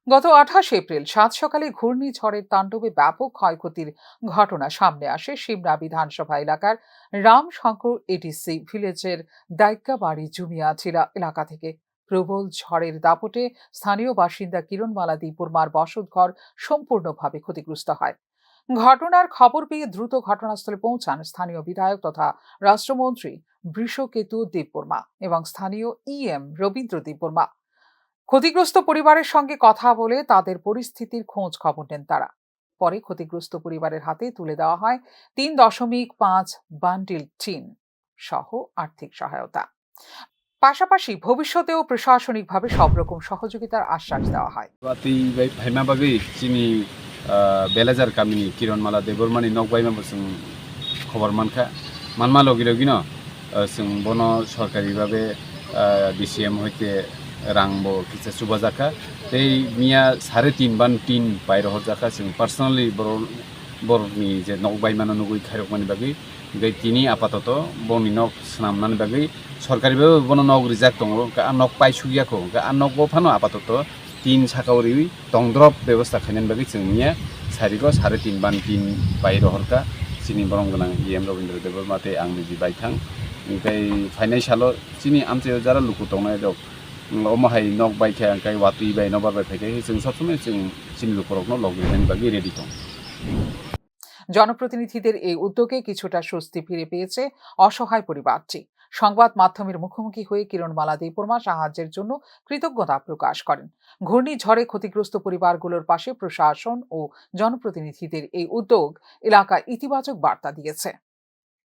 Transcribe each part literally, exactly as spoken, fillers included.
গত আঠাশ এপ্রিল সাত সকালে ঘূর্ণিঝড়ের তাণ্ডবে ব্যাপক ক্ষয়ক্ষতির ঘটনা সামনে আসে সিমনা বিধানসভা এলাকার রামশঙ্কর এডিসি ভিলেজের দাইক্কাবাড়ি জুমিয়াটিলা এলাকা থেকে। প্রবল ঝড়ের দাপটে স্থানীয় বাসিন্দা কিরণমালা দেববর্মার বসতঘর সম্পূর্ণভাবে ক্ষতিগ্রস্ত হয়। ঘটনার খবর পেয়ে দ্রুত ঘটনাস্থলে পৌঁছান স্থানীয় বিধায়ক তথা রাষ্ট্রমন্ত্রী বৃষকেতু দেববর্মা এবং স্থানীয় ইএম রবীন্দ্র দেববর্মা। ক্ষতিগ্রস্ত পরিবারের সঙ্গে কথা বলে তাদের পরিস্থিতির খোঁজ খবর নেন তারা। পরে ক্ষতিগ্রস্ত পরিবারের হাতে তুলে দেওয়া হয় তিন দশমিক পাঁচ বান্ডিল টিন সহ আর্থিক সহায়তা। পাশাপাশি ভবিষ্যতেও প্রশাসনিকভাবে সব রকম সহযোগিতার আশ্বাস দেওয়া হয়। Watwi bai phaima bagwi chini, ah, Belajar kamini Kiron Mala Debbarmani nok baima bo chwng khobor mankha. Manma logi logino, ah, chwng bono sorkari babe, ah, D C M hoite rang bo kisa chubajakha. Tei miya sare tin ban tin pai rohorjakha, chwng personally boro-, borokni je nok baimano nugwi khairokmani bagwi. Hingke tini apatoto bongni nok swnamnani bagwi sorkari bai bono nok rijak tongo, hingke a nok paisukya kho, hingke a nogo phano apatoto tin saka o riwi tongdrop bebosta khainani bagwi chwng miya sarigo sare tin ban tin pai rohorka chini borom gwnang E M Robindra Debbarma tei ang niji baithang. Hingke phainai salo chini amchaio jara luku tongnai rok, omo hai nok baikha, hingke watwi bai nobar bai phaikha, chwng sob somoi chwng chini lukurokno lok rinani bagwi ready tongo. জনপ্রতিনিধিদের এই উদ্যোগে কিছুটা স্বস্তি ফিরে পেয়েছে অসহায় পরিবারটি। সংবাদ মাধ্যমের মুখোমুখি হয়ে কিরণমালা দেববর্মা সাহায্যের জন্য কৃতজ্ঞতা প্রকাশ করেন। ঘূর্ণিঝড়ে ক্ষতিগ্রস্ত পরিবারগুলোর পাশে প্রশাসন ও জনপ্রতিনিধিদের এই উদ্যোগ এলাকায় ইতিবাচক বার্তা দিয়েছে।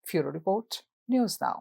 ফিউরো রিপোর্ট, নিউজ নাও।